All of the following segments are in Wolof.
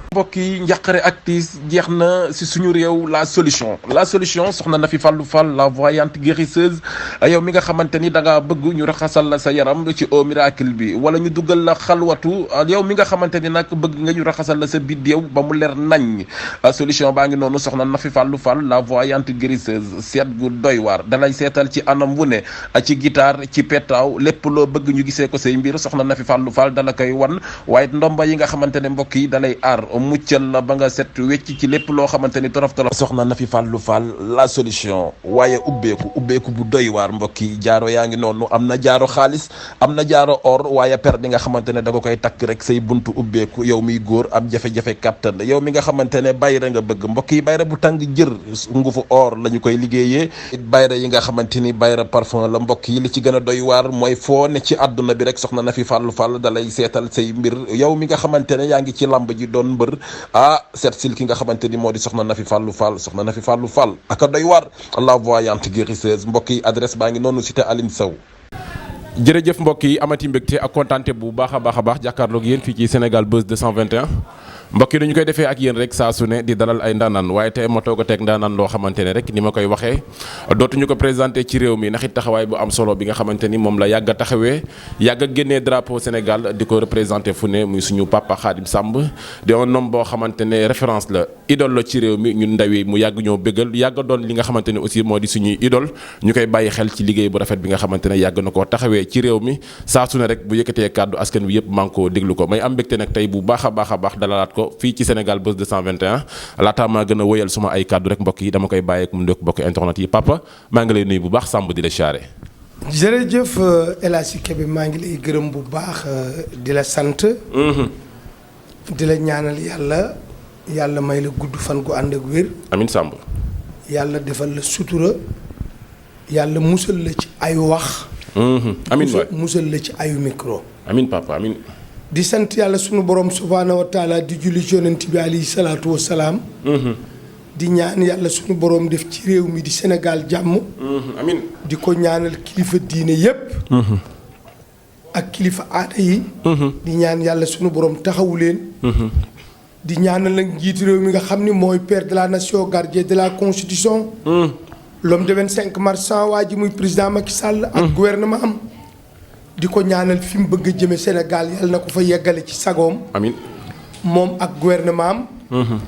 mbokk yi njàqare ak tiis jeex na si suñu réew la solution soxna Nafi Fallou Fall la voyante guérisseuse yow mi nga xamante ni da nga bëgg ñu raxasal la sa yaram ci eau miracle bi wala ñu duggal la xalwatu yow mi nga xamante ni nag bëgg nga ñu raxasal la sa biddéew ba mu leer nañ solution baa ngi noonu soxna Nafi Fallou Fall la voyante guérisseuse seet gu doy waar dalay seetal ci anam wu ne ci guitare ci petaaw lépp loo bëgg ñu gisee ko say mbir soxna Nafi Fallou Fall dala koy wan waaye ndomba yi nga xamante ne mbokk yi dalay aar muccal la ba nga set wecc ci lépp loo xamante ni torof torof soxna Nafi Fallou Fall la solution waaye ubbeeku bu doy waar mbokk yi jaaro yaa ngi noonu am na jaaro xaalis am na jaaro or waaye per bi nga xamante ne da nga koy takk rek say buntu ubbeeku yow miy góor am jafe-jafe kàttan yow mi nga xamante ne bayra nga bëgg mbokk yi bayra bu tàng jër ngufu or la ñu koy liggéeyee bayra yi nga xamante ni bayra parfum la mbokk yi li ci gën a doy waar mooy foo ne ci àdduna bi rek soxna Nafi Fallou Fall dalay seetal say mbir yow mi nga xamante ne yaa ngi ci lamb ji doon mbër seet sil ki nga xamante ni moo di soxna Nafi Fallou Fall soxna Nafi Fallou Fall aka doy waar la voyante guérisseuse mbokk yi adresse baa ngi noonu cité Aline Sow. jërëjëf mbokk yi amati mbégte ak kontaante bu baax a baax jàkkaarloog yéen fii ci Sénégal Buzz 221 mbokk yi dañu koy defee ak yéen rek saa su ne di dalal ay ndaanaan waaye tey ma toog a teg ndaanaan loo xamante ne rek ni ma koy waxee dootuñu ko présenté ci réew mi ndax it taxawaay bu am solo bi nga xamante ni moom la yàgg a taxawee yàgg a génnee drapeau Sénégal di ko représenté fu ne muy suñu papa Khadim Samb di un homme boo xamante ne référence la idole la ci réew mi ñun ndaw yi mu yàgg ñoo bëggal yàgg doon li nga xamante ne aussi moo di suñuy idole ñu koy bàyyi xel ci liggéey bu rafet bi nga xamante ne yàgg na koo taxawee ci réew mi saa su ne rek bu yëkkatee kàddu askan wi yëpp maa ngi koo déglu ko may am mbégte nag tey bu baax a baax dalalaat ko fii ci Sénégal Buzz 221 laataa maa gën a wëyal suma ay kàddu rek mbokk yi dama koy bàyyeek mu ndokk mbokk internet yi papa maa ngi lay nuyu bu baax Samb di la siyaare. jërëjëf El Hadji Kébé maa ngi lay gërëm bu baax di la sant. di la ñaanal yàlla may la gudd fan gu ànd ak wér. amiin Samb. yàlla defal la sutura yàlla musal la ci ayu wax. amiin waay musal la ci ayu micro. amiin papa amiin. di sant yàlla sunu borom subhaanahu wa taala di julli ci yonent bi alayhi salaatu wa salaam. di ñaan yàlla sunu borom def ci réew mi di Sénégal jàmm. amiin di ko ñaanal kilifa diine yépp ak kilifa aada yi. di ñaan yàlla sunu borom taxawu leen. di ñaanal nag njiitu réew mi nga xam ni mooy père de la nation gardien de la constitution. l'homme de 25 mars waa ji muy président Macky Sall. ak gouvernement am. di ko ñaanal fi mu bëgg a jëme Sénégal yàlla na ko fa yeggale ci sagoom. amiin moom ak gouvernement am.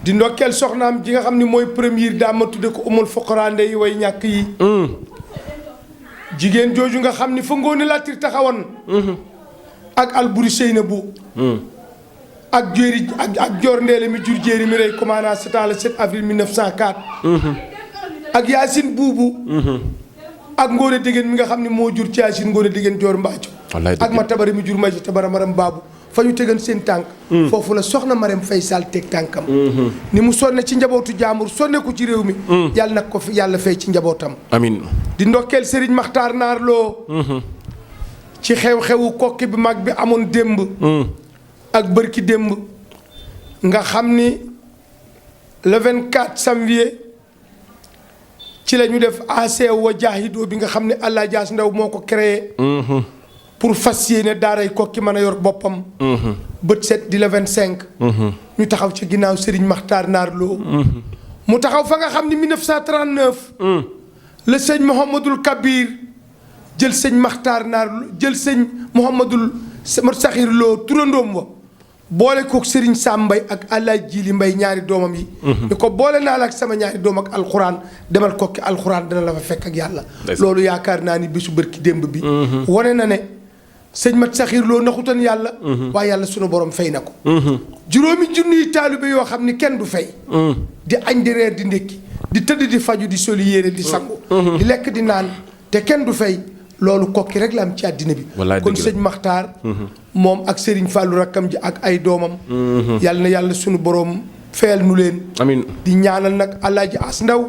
di ndokkeel soxnaam ji nga xam ni mooy première dame ma tudde ko umul foqara ndey way ñàkk yi. jigéen jooju nga xam ni fa Ngoone Latir taxawoon. ak Alburi Seynabu. ak jéeri ak Joor Ndeele mi jur jéeri mi rey commandant c'était le 7 avril 1904. ak Yacine Boubou. ak Ngoone Dégéen mi nga xam ne moo jur ci Yacine Ngoone Dégéen Joor Mbaaco. ak ma tabari mi jur ma ci tabara maram baabu fa ñu tegan seen tànk. foofu la soxna Marème Faye Sall teg tànkam. ni mu sonne ci njabootu jaambur sonne ko ci réew mi. yàlla nag ko fi yàlla fay ci njabootam. amiin di ndokkeel Serigne Makhtar Naar Lo. ci xew-xewu kokki bi mag bi amoon démb. ak bërki démb. nga xam ni le 24 janvier. ci la ñu def AC wa jaahido bi nga xam ne Allah Jaas Ndaw moo ko créé. pour fas yéene daaray kokki mën a yor boppam. bët set di la 25. ñu taxaw ci ginnaaw Serigne Makhtar Naar Lo. mu taxaw fa nga xam ni 1939. la sëñ Mouhamadul Kabir jël sëñ Makhtar Naar Lo jël sëñ Mouhamadul Sakhir Lo turandoom wa. boole kook Serigne Sam Mbay ak Alaaji Jili Mbay ñaari doomam yi. ni ko boole naa la ak sama ñaari doom ak alxuraan demal kokki alxuraan dana la fa fekk ak yàlla. loolu yaakaar naa ni bésu bërki démb bi. wane na ne sëñ Mat Saxiir Lo naxutan yàlla. waaye yàlla sunu borom fay na ko. juróomi junniy taalibe yoo xam ni kenn du fay. di añ di reer di ndékki di tëdd di faju di soli yére di sangu. di lekk di naan te kenn du fay. loolu kokki rek la am ci àddina bi. kon sëñ Makhtar. moom ak Serigne Fallou rakkam ji ak ay doomam. yàlla na yàlla sunu borom feyal nu leen. amiin di ñaanal nag Alaaji As Ndaw.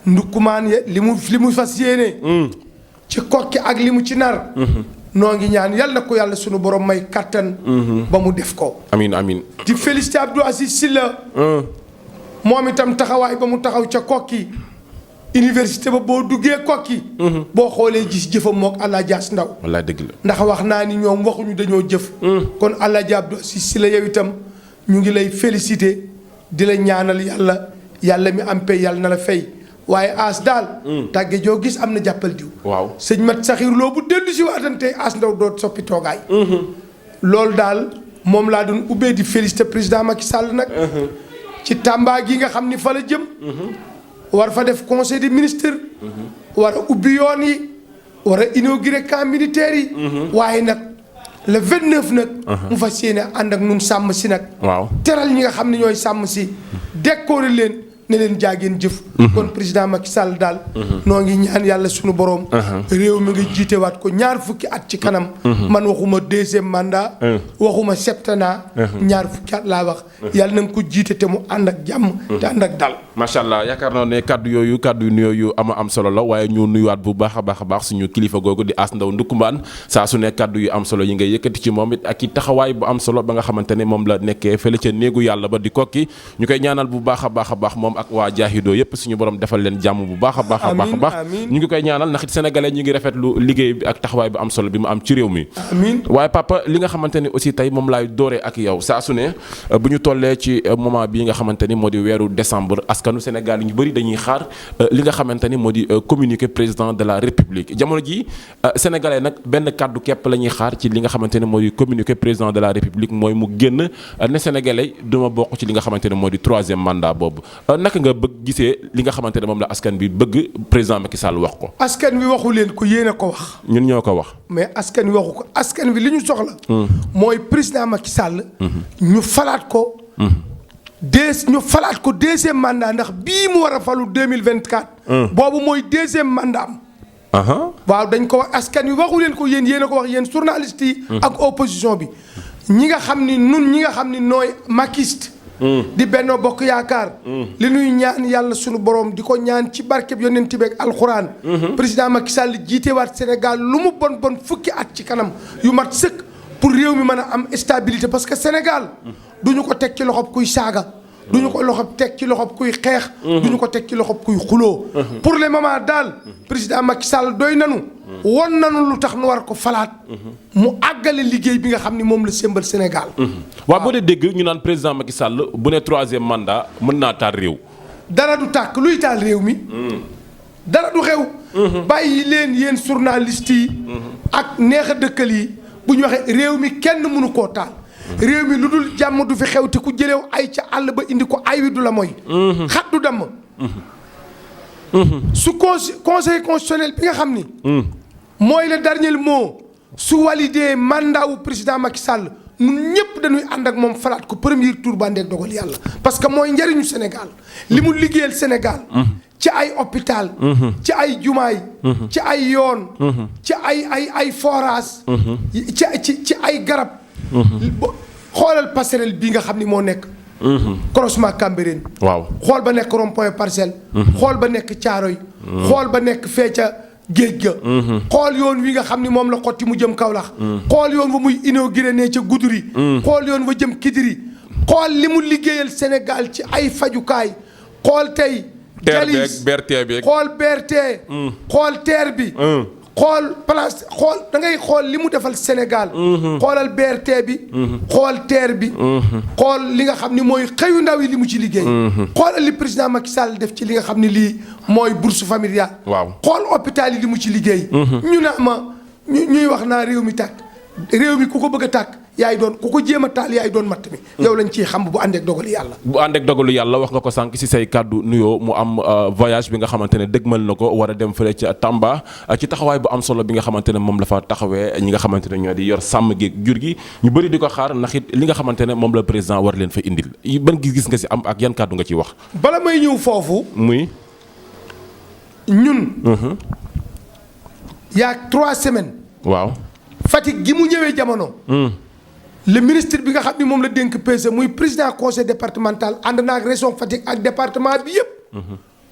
ndukkumaan ye li mu fas yéene. ci kokki ak li mu ci nar. noo ngi ñaan yàlla na ko yàlla sunu borom may kattan. ba mu def ko. amiin amiin di félicité Abdou Aziz Sylla. moom itam taxawaay ba mu taxaw ca kokki. université ba boo duggee kokki. boo xoolee gis jëfam mook Alaaji As Ndaw. wallaay dëgg la ndax wax naa ni ñoom waxuñu dañoo jëf. kon Alaaji Abdou Aziz Sylla yow itam ñu ngi lay féliciter di la ñaanal yàlla mi am pay yàlla na la fay waaye As daal. tàgge joo gis am na jàppal diw. waaw sëñ Mat Saxiir Lo bu dellu si waatante As Ndaw doot soppi toogaay. loolu daal moom laa doon ubbee di féliciter président Macky Sall nag. ci Tamba gi nga xam ni fa la jëm. war fa def conseil des ministres. war a ubbi yoon yi. war a inaugurer camp militaire yi. waaye nag le 29 nag. mu fas yéene ànd ak nun sàmm si nag. waaw teral ñi nga xam ne ñooy sàmm si. décorer leen ne leen jaageen jëf. kon président Macky Sall daal. noo ngi ñaan yàlla sunu borom. réew mi nga jiitewaat ko ñaar fukki at ci kanam. man waxuma deuxième mandat. waxuma septennat. ñaar fukki at laa wax. yàlla na nga ko jiite te mu ànd ak jàmm. te ànd ak dal. macha allah yaakaar naa ne kaddu yooyu kaddu yu nuyoo yu am solo la waaye ñu nuyuwaat bu baax a baax suñu kilifa googu di As Ndaw Ndoukoumane saa su ne kaddu yu am solo yi ngay yëkkati ci moom it ak i taxawaay bu am solo ba nga xamante ne moom la nekkee fële ca néegu yàlla ba di kokki ñu koy ñaanal bu baax a baax moom ak waa Jaahido yëpp suñu borom defal leen jàmm bu baax a baax ñu ngi koy ñaanal ndax it sénégalais ñu ngi rafetlu liggéey bi ak taxawaay bu am solo bi mu am ci réew mi. amiin waaye papa li nga xamante ni aussi tey moom laay dooree ak yow saa su ne bu ñu tollee ci moment bii nga xamante ni moo di weeru décembre askanu Sénégal yi ñu bëri dañuy xaar li nga xamante ni moo di communiqué président de la république jamono ji sénégalais nag benn kàddu képp la ñuy xaar ci li nga xamante ne moo di communiqué président de la république mooy mu génn ne sénégalais duma bokk ci li nga xamante ne moo di troisième mandat boobu naka nga bëgg gisee li nga xamante ne moom la askan bi bëgg président Macky Sall wax ko. askan wi waxu leen ko yéen a ko wax. ñun ñoo ko wax. mais askan wi waxu ko askan wi li ñu soxla. mooy président Macky Sall. ñu falaat ko. ñu falaat ko deuxième mandat ndax bii mu war a falu 2024. boobu mooy deuxième mandat am. waaw dañ ko wax askan wi waxu leen ko yéen a ko wax yéen journalistes yi. ak opposition bi. ñi nga xam ni nooy makiste. di Benno Bokk Yaakaar. li nuy ñaan yàlla sunu borom di ko ñaan ci barkeb yonent bi ak alxuraan. président Macky Sall jiitewaat Sénégal lu mu bon fukki at ci kanam yu mat sëkk pour réew mi mën a am stabilité parce que Sénégal. duñu ko teg ci loxob kuy saaga. duñu ko teg ci loxob kuy xeex. duñu ko teg ci loxob kuy xuloo. pour le moment daal président Macky Sall doy nanu. won nanu lu tax nu war ko falaat. mu àggale liggéey bi nga xam ni moom la sémbal Sénégal. waaw boo dee dégg ñu naan président Macky Sall bu ne troisième mandat mën naa taal réew. dara du tàkk luy taal réew mi. dara du xew. bàyyi leen yéen journalistes yi. ak neex a dëkkal yi bu ñu waxee réew mi kenn mënu koo taal. réew mi lu dul jàmm du fi xew te ku jëlew ay ca àll ba indi ko ay wi du la mooy. xat du damm. su conseil constitutionnel bi nga xam ni. mooy le dernier mot su validé mandat wu président Macky Sall ñun ñëpp dañuy ànd ak moom falaat ko premier tour ba ndeeg dogal yàlla. parce que mooy njëriñu Sénégal. li mu liggéeyal Sénégal. ci ay hôpital. ci ay jumaay. ci ay yoon. ci ay forage. ci ay garab. xoolal passerelle bii nga xam ni moo nekk. croisement Cambérène. waaw xool ba nekk rond-point Parcelles. xool ba nekk Thiaroye. xool ba nekk fee ca géej ga. xool yoon wi nga xam ni moom la xotti mu jëm Kaolack. xool yoon wa muy inauguré ne ca Goudiri. xool yoon wa jëm Kidiri. xool li mu liggéeyal Sénégal ci ay fajukaay. xool tey. jalis xool BRT. xool TER bi. xool place xool da ngay xool li mu defal Sénégal. xoolal BRT bi. xool TER bi. xool li nga xam ni mooy xëyu ndaw yi li mu ci liggéey. xoolal li président Macky Sall def ci li nga xam ni lii mooy bourse familiale. waaw xool hôpital yi li mu ci liggéey. ñu naa ma ñuy wax naa réew mi tàkk réew mi ku ko bëgg a tàkk yaay doon ku ko jéem a taal yaay doon matt mi. yow lañ ciy xam bu àndeek dogalu yàlla. bu àndeek dogalu yàlla wax nga ko sànq ci say kàddu nuyoo mu am voyage bi nga xamante ne dëgmal na ko war a dem fële ca Tamba ci taxawaay bu am solo bi nga xamante ne moom la fa taxawee ñi nga xamante ne ñoo di yor sàmm gi jur gi ñu bëri di ko xaar ndax it li nga xamante ne moom la président war leen fa indil ban gis-gis nga ci am ak yan kàddu nga ciy wax. bala may ñëw foofu. muy. ñun. yaa 3 semaines. waaw. Fatick gi mu ñëwee jamono. le ministre bi nga xam ni moom la dénk PSE muy président conseil départemental ànd naa ak région Fatick ak département bi yëpp.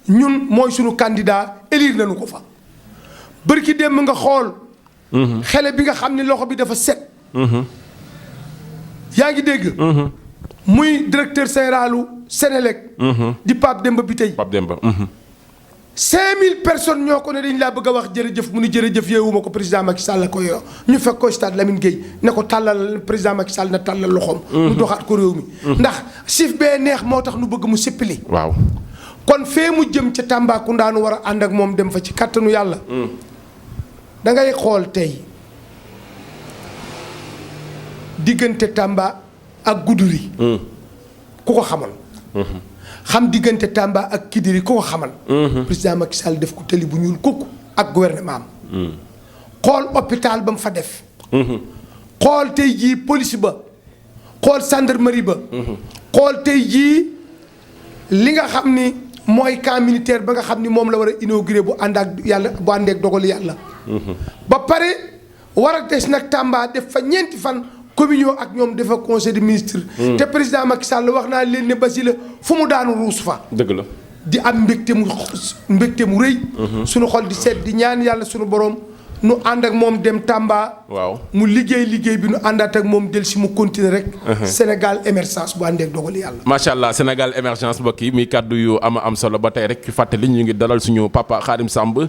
ñun mooy sunu candidat élire nañu ko fa. bërki démb nga xool. xele bi nga xam ni loxo bi dafa set. yaa ngi dégg. muy directeur généralu Sénélec. di Pape Demba Bitèye. Pape Demba. 5000 personnes ñoo ko ne dañ laa bëgg a wax jërëjëf mu ni jërëjëf yeewuma ko président Macky Sall ko yoo ñu fekk ko stade Lamine Gueye ne ko tàllal président Macky Sall na tàllal loxoom. mu doxaat ko réew mi. ndax sif bee neex moo tax nu bëgg mu sippili. waaw kon fee mu jëm ca Tambacounda nu war a ànd ak moom dem fa ci kattanu yàlla. da ngay xool tey diggante Tamba ak Goudiri. ku ko xamal. xam diggante Tamba ak Kidiri ku ko xamal. président Macky Sall def ko tëli bu ñuul kukk ak gouvernement am. xool hôpital ba mu fa def. xool tey jii police ba. xool gendarmerie ba. xool tey jii li nga xam ni mooy camp militaire ba nga xam ni moom la war a inauguré bu ànd ak yàlla bu àndeek dogal yàlla. ba pare war a des nag Tamba def fa ñeenti fan. communion ak ñoom dafa conseil des ministres. te président Macky Sall wax naa leen ne Basile fu mu daanu ruus fa. dëgg la di am mbégte mu rëy. sunu xol di seet di ñaan yàlla sunu borom nu ànd ak moom dem Tamba. waaw mu liggéey bi nu àndaat ak moom del si mu continuer rek. Sénégal émergence bu àndeek dogal yàlla. macha allah Sénégal émergence mbokk yi muy kàddu yu am solo ba tey rek ci fàttali ñu ngi dalal suñu papa Khadim Samb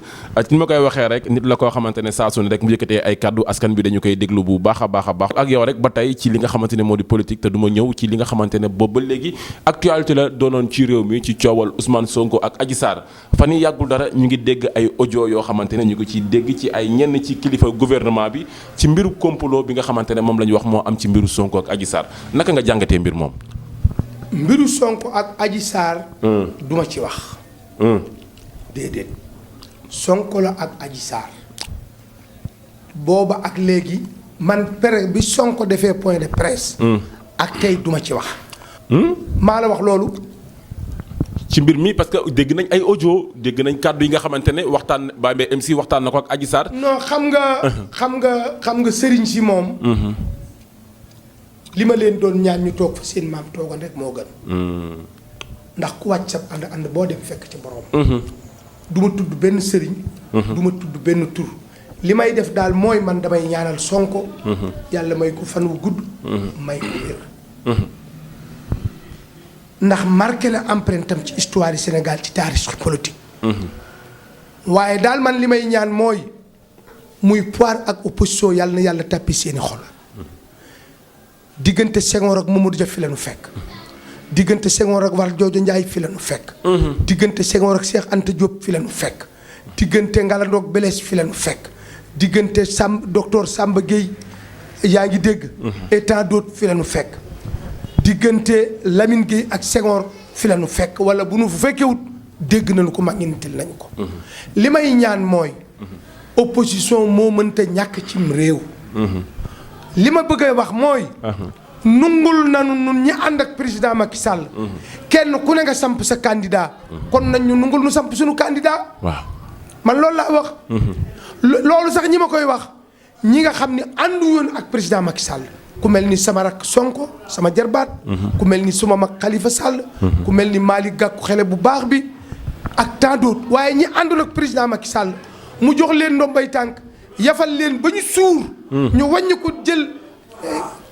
ni ma koy waxee rek nit la koo xamante ne saa su ne rek mu yëkkatee ay kàddu askan bi dañu koy déglu bu baax a baax a baax ak yow rek ba tey ci li nga xamante ne moo di politique te du ma ñëw ci li nga xamante ne boobu ba léegi actualité la doonoon ci réew mi ci coowal Ousmane Sonko ak Adji Sarr fan yi yàggul dara ñu ngi dégg ay audio yoo xamante ne ñu ngi ciy dégg ci ay ñenn ci kilifa gouvernement bi ci mbiru complot bi nga xamante ne moom la ñu wax moo am ci mbiru Sonko ak Adji Sarr naka nga jàngatee mbir moom. mbiru Sonko ak Adji Sarr. duma ci wax. déedéet Sonko la ak Adji Sarr booba ak léegi man pere bi Sonko defee point de presse. ak tey duma ci wax. maa la wax loolu. ci mbir mi parce que dégg nañ ay audio dégg nañ kàddu yi nga xamante ne waxtaan Baye MC waxtaan na ko ak Adji Sarr. non xam nga sëriñ si moom. li ma leen doon ñaan ñu toog fa seen maam toogoon rek moo gën. ndax ku wàcc sa ànd boo dem fekk ci borom. du ma tudd benn sëriñ. du ma tudd benn tur. li may def daal mooy man damay ñaanal Sonko. yàlla may ko fan wu gudd. may ko wér. ndax marqué na empreinte am ci histoire du Sénégal ci taarix politique. waaye daal man li may ñaan mooy muy pouvoir ak opposition yàlla na yàlla tàppi seeni xol. diggante Senghor ak Mamadou Dia fi la nu fekk. diggante Senghor ak Valdiodio Ndiaye fi la nu fekk. diggante Senghor ak Cheikh Anta Diop fi la nu fekk. diggante Ngalandou ak Blaise fi la nu fekk. diggante docteur Samba Gueye yaa ngi dégg. et tant d'autres fi la nu fekk. diggante Lamine Gueye ak Senghor fi la nu fekk wala bu nu fekkewut dégg nañu ko mag ñi nitil nañu ko. li may ñaan mooy. opposition moo mënta ñàkk cim réew. li ma bëgg a wax mooy. nungul nanu nun ñi ànd ak président Macky Sall. kenn ku ne nga samp sa candidat. kon nañ ñu nungul nu samp suñu candidat. waaw man loolu laa wax. loolu sax ñi ma koy wax ñi nga xam ne àndu yoon ak président Macky Sall. ku mel ni sama rakk Sonko sama jarbaat. ku mel ni suma mag Khalifa Sall. ku mel ni Malick Gakou xele bu baax bi. ak tant d'autres waaye ñi àndul ak président Macky Sall mu jox leen ndombay tànk yafal leen ba ñu suur. ñu wàññi ko jël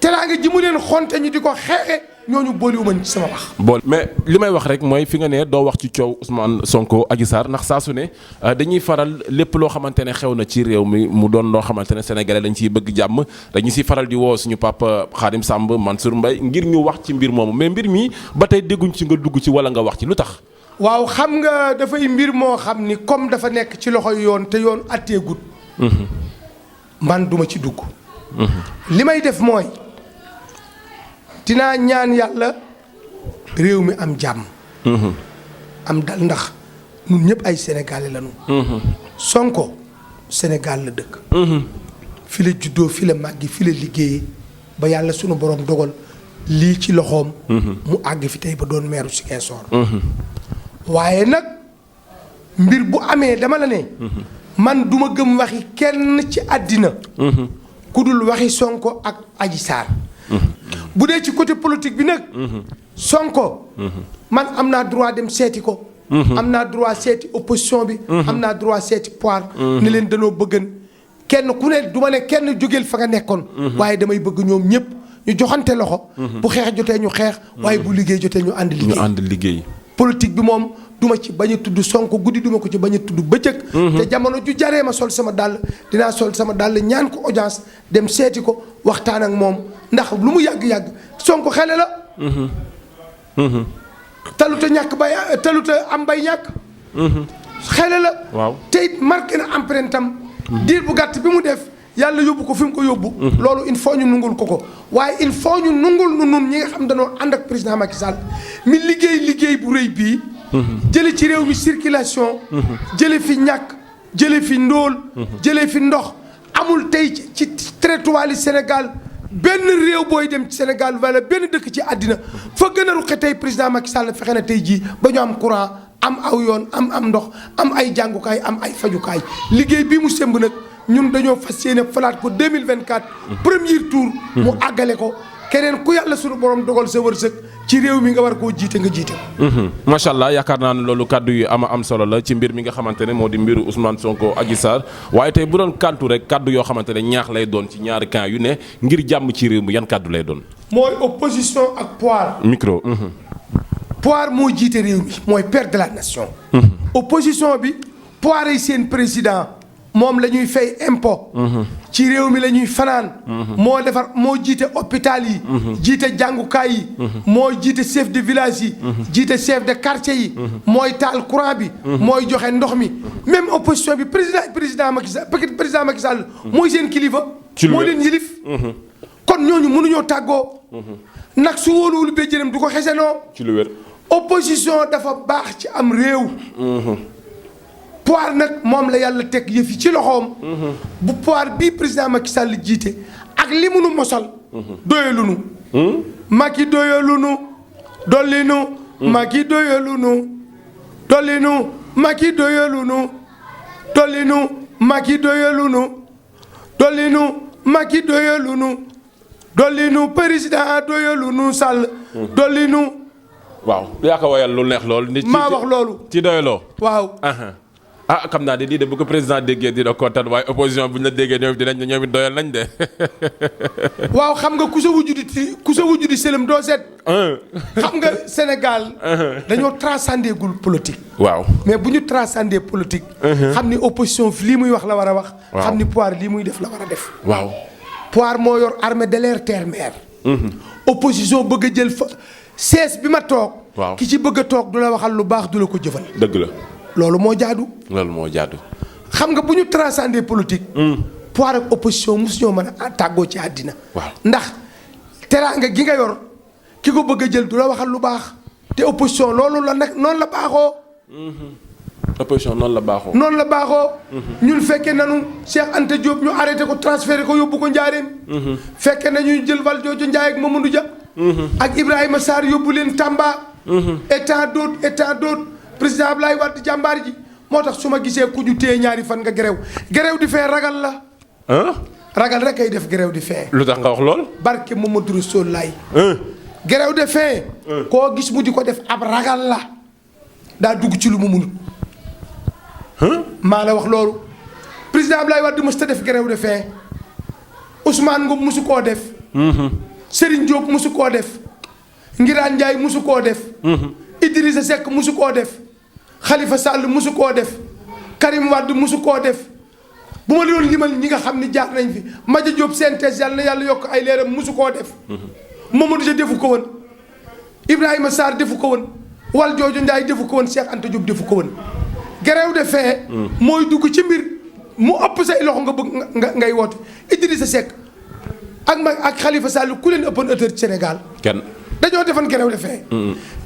teraanga ji mu leen xonte ñu di ko xeexe ñooñu booliwuma ci sama wax. bool mais li may wax rek mooy fi nga ne doo wax ci coow Ousmane Sonko Adji Sarr ndax saa su ne dañuy faral lépp loo xamante ne xew na ci réew mi mu doon loo xamante ne sénégalais dañ ciy bëgg jàmm dañu siy faral di woo suñu papa Khadim Samb Mansour Mbaye ngir ñu wax ci mbir moomu mais mbir mi ba tey dégguñ ci nga dugg ci wala nga wax ci lu tax. waaw xam nga dafay mbir moo xam ni comme dafa nekk ci loxo yoon te yoon attee gut man duma ci dugg. li may def mooy dinaa ñaan yàlla réew mi am jàmm. am dal ndax ñun ñëpp ay sénégalais lañu. Sonko Sénégal la dëkk. fi la juddoo fi la màggi fi la liggéeyee ba yàlla sunu borom dogal lii ci loxoom. mu àgg fi tey ba doon meeru Ziguinchor. waaye nag mbir bu amee dama la ne. man duma gëm waxi kenn ci àddina. ku dul waxi Sonko ak Adji Sarr. bu dee ci côté politique bi nag. Sonko. man am naa droit dem seeti ko. am naa droit seeti opposition bi. am naa droit seeti pouvoir. ne leen danoo bëggan kenn ku ne du ma ne kenn jógeel fa nga nekkoon. waaye damay bëgg ñoom ñëpp ñu joxante loxo. bu xeex jotee ñu xeex. waaye bu liggéey jotee ñu ànd liggéey. politique bi moom duma ci bañ a tudd Sonko guddi duma ko ci bañ a tudd bëccëg. te jamono ju jaree ma sol sama dàll dinaa sol sama dàll ñaan ko audience dem seeti ko waxtaan ak moom ndax lu mu yàgg-yàgg Sonko xele la. taluta ñàkk bay taluta am bay ñàkk. xele la. waaw te it marqué na empreinte am. diir bu gàtt bi mu def yàlla yóbbu ko fi mu ko yóbbu. loolu il faut ñu nungul ko waaye il faut ñu nungul nu nun ñi nga xam dañoo ànd ak président Macky Sall mi liggéey bu rëy bii. jële ci réew mi circulation. jële fi ñàkk jële fi ndóol. jële fi ndox amul tey ci territoire Sénégal benn réew booy dem ci Sénégal wala benn dëkk ci àddina fa gën a ruqe tey président Macky Sall fexe na tey jii ba ñu am courant am aw yoon am ndox am ay jàngukaay am ay fajukaay liggéey bii mu semb nag ñun dañoo fas yéene falaat ko 2024. premier tour. mu àggale ko keneen ku yàlla sunu borom dogal sa wërsëg ci réew mi nga war koo jiite nga jiite ko. macha allah yaakaar naa ne loolu kàddu yu am solo la ci mbir mi nga xamante ne moo di mbiru Ousmane Sonko Adji Sarr waaye tey bu doon kàntu rek kàddu yoo xamante ne ñaax lay doon ci ñaari camp yu ne ngir jàmm ci réew mi yan kàddu lay doon. mooy opposition ak pouvoir. micro. pouvoir moo jiite réew mi mooy père de la nation. opposition bi pouvoir yi seen président moom la ñuy fay impôt. ci réew mi la ñuy fanaan. moo jiite hôpital yi. jiite jàngukaay yi. mooy jiite chef de village yi. jiite chef de quartier yi. mooy taal courant bi. mooy joxe ndox mi même opposition bi président Macky Sall mooy seen kilifa. moo leen yilif. kon ñooñu mënuñoo tàggoo. nag su wóoluwul béjjënam du ko xesenoo. ci lu wér. opposition dafa baax ci am réew. pouvoir nag moom la yàlla teg yëf yi ci loxoom. bu pouvoir bii président Macky Sall jiite ak li mu nu mosal. doyalunu. Macky doyalunu. dollinu. Macky doyalunu. dollinu. Macky doyalunu. dollinu. Macky doyalunu. dollinu. Macky doyalunu. dollinu président doyalunu Sall. dollinu. waaw yaa ko wayal lu neex lool. maa wax loolu. ci doyaloo. waaw. xam naa de lii de bu ko président déggee dina kontaan waaye opposition bu ñu la déggee ñoom it doyal nañ de. waaw xam nga ku sa wujju di sëlëm doo seet. xam nga Sénégal. dañoo transcender gul politique. waaw mais bu ñu transcender politique. xam ni opposition lii muy wax la war a wax. xam ni pouvoir lii muy def la war a def. waaw pouvoir moo yor armée de l'air terre mer. opposition bëgg a jël fa sees bi ma toog. waaw ki ci bëgg a toog du la waxal lu baax du la ko jëfal. dëgg la. loolu moo jaadu. loolu moo jaadu. xam nga bu ñu transcender politique. pouvoir ak opposition mosu ñoo mën a tàggoo ci àddina. waaw ndax teraanga gi nga yor ki ko bëgg a jël du la waxal lu baax te opposition loolu la nag noonu la baaxoo. opposition noonu la baaxoo. noonu la baaxoo. ñun fekkee nanu Cheikh Anta Diop ñu arrêté ko transféré ko yóbbu ko Njaareem. fekkee nañu jël Valdiodio Ndiaye ak Mamadou Dia. ak Ibrahima Sarr yóbbu leen Tamba. et tant d'autres président Ablaye Wade jàmbaar ji moo tax su ma gisee ku ñu téye ñaari fan nga gerew di fee ragal la. ragal rek ay def gerew di fee. lu tax nga wax lool. barke Mamadou Rassoul laay. gerew de fee. koo gis mu di ko def ab ragal la daa dugg ci lu mu munut. maa la wax loolu président Ablaye Wade mës ta def gerew de fee Ousmane Ngom mosu koo def. Serigne Diop mosu koo def. Ngiraan Ndiaye mosu koo def. Idrissa Seck mosu koo def. Khalifa Sall mosu koo def. Karim Wade mosu koo def. bu ma doon limal ñi nga xam ni jaar nañ fi Madia Diop synthèse yàlla na yàlla yokk ay leeram mosu koo def. Mamadou Dia defu ko woon. Ibrahima Sarr defu ko woon. Valdiodio Ndiaye defu ko woon Cheikh Anta Diop defu ko woon. gerew de fee. mooy dugg ci mbir mu ëpp say loxo nga bëgg ngay woote Idrissa Seck ak Khalifa Sall ku leen ëppoon auteur ci Sénégal. kenn dañoo defoon gerew de fee.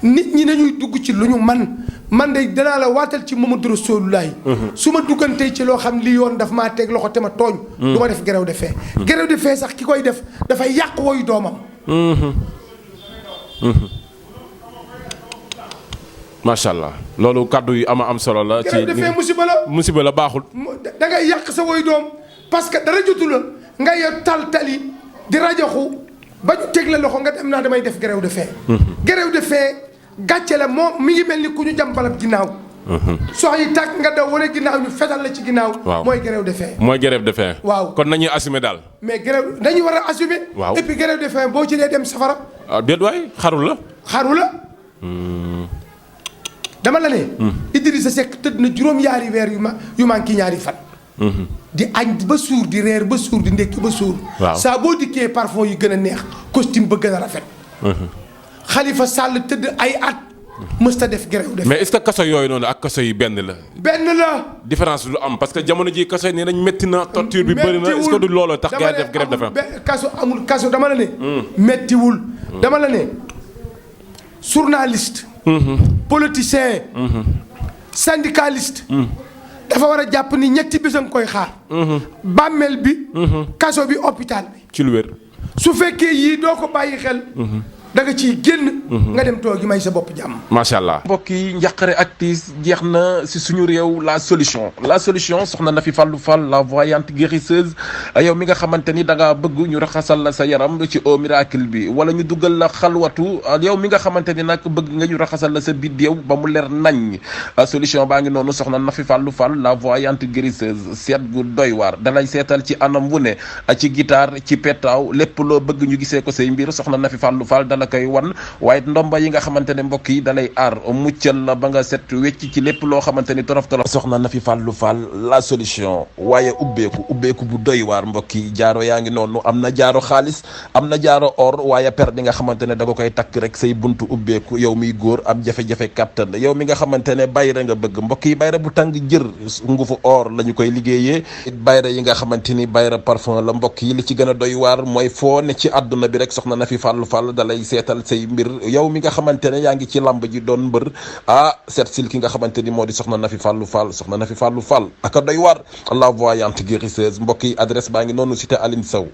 nit ñi nañuy dugg ci lu ñu man de danaa la waatal ci Mamadou Rassoulullahi. su ma duggantee ci loo xam li yoon daf maa teg loxo te ma tooñ. du ma def gerew de fee. gerew de fee sax ki koy def dafay yàq woyu doomam. macha allah loolu kàddu yu am solo la. ci gerew de fee musiba la baaxul. da ngay yàq sa woyu doom parce que dara jotu la nga yor tali di rajaxu ba ñu teg la loxo nga dem naa damay def gerew de fee. gerew de fee gàcce la moom mi ngi mel ni ku ñu jam balab ginnaaw. sox yi tàkk nga daw wala ginnaaw ñu fetal la ci ginnaaw. waaw mooy gerew de fee. mooy grève de faim. waaw kon nañuy assumer daal. mais gerew dañuy war a assumer. waaw et puis gerew de faim boo ci dee dem safara. déet waay xaru la. xaru la. dama la ne. Idrissa Seck tëdd na juróom-ñaari weer yu manqué ñaari fan. di añ ba suur di reer ba suur di ndekki ba suur. waaw saa boo dikkee parfum yi gën a neex costume ba gën a rafet. Khalifa Sall tëdd ay at. mësta def grève def. mais est-ce que kaso yooyu noonu ak kaso yi benn la. benn la. différence lu am parce que jamono ji kaso yi nee nañ métti na torture bi bëri na est-ce que du looloo tax gars def grève dafa am. kaso amul kaso dama la ne. méttiwul. dama la ne journaliste. politicien. syndicaliste. dafa war a jàpp ni ñetti bés a nga koy xaar. bàmmeel bi. kaso bi hôpital bi. ci lu wér. su fekkee yii doo ko bàyyi xel. da nga ciy génn. nga dem toogi may sa bopp jàmm. macha allah. mbokk yi njàqare ak tiis jeex na si suñu réew la solution soxna Nafi Fallou Fall la voyante guérisseuse yow mi nga xamante ni da ngaa bëgg ñu raxasal la sa yaram ci eau miracle bi wala ñu duggal la xalwatu yow mi nga xamante ni nag bëgg nga ñu raxasal la sa biddéew ba mu leer nañ solution baa ngi noonu soxna Nafi Fallou Fall la voyante guérisseuse seet gu doy waar dalay seetal ci anam wu ne ci guitare ci petaaw lépp loo bëgg ñu gisee ko say mbir soxna Nafi Fallou Fall la koy wan waaye ndomba yi nga xamante ne mbokk yi dalay aar muccal la ba nga set wecc ci lépp loo xamante ni torof soxna Nafi Fallou Fall la solution waaye ubbeeku bu doy waar mbokk yi jaaro yaa ngi noonu am na jaaro xaalis am na jaaro or waaye per bi nga xamante ne da nga koy takk rek say buntu ubbeeku yow miy góor am jafe-jafe kattan yow mi nga xamante ne bayra nga bëgg mbokk yi bayra bu tàng jër ngufu or la ñu koy liggéeyee bayra yi nga xamante ni bayra parfum la mbokk yi li ci gën a doy waar mooy foo ne ci àdduna bi rek soxna Nafi Fallou Fall dalay seetal say mbir yow mi nga xamante ne yaa ngi ci lamb ji doon mbër seet sil ki nga xamante ni moo di soxna Nafi Fallou Fall soxna Nafi Fallou Fall aka doy waar la voyante guérisseuse mbokk yi adresse baa ngi noonu cité Aline Sow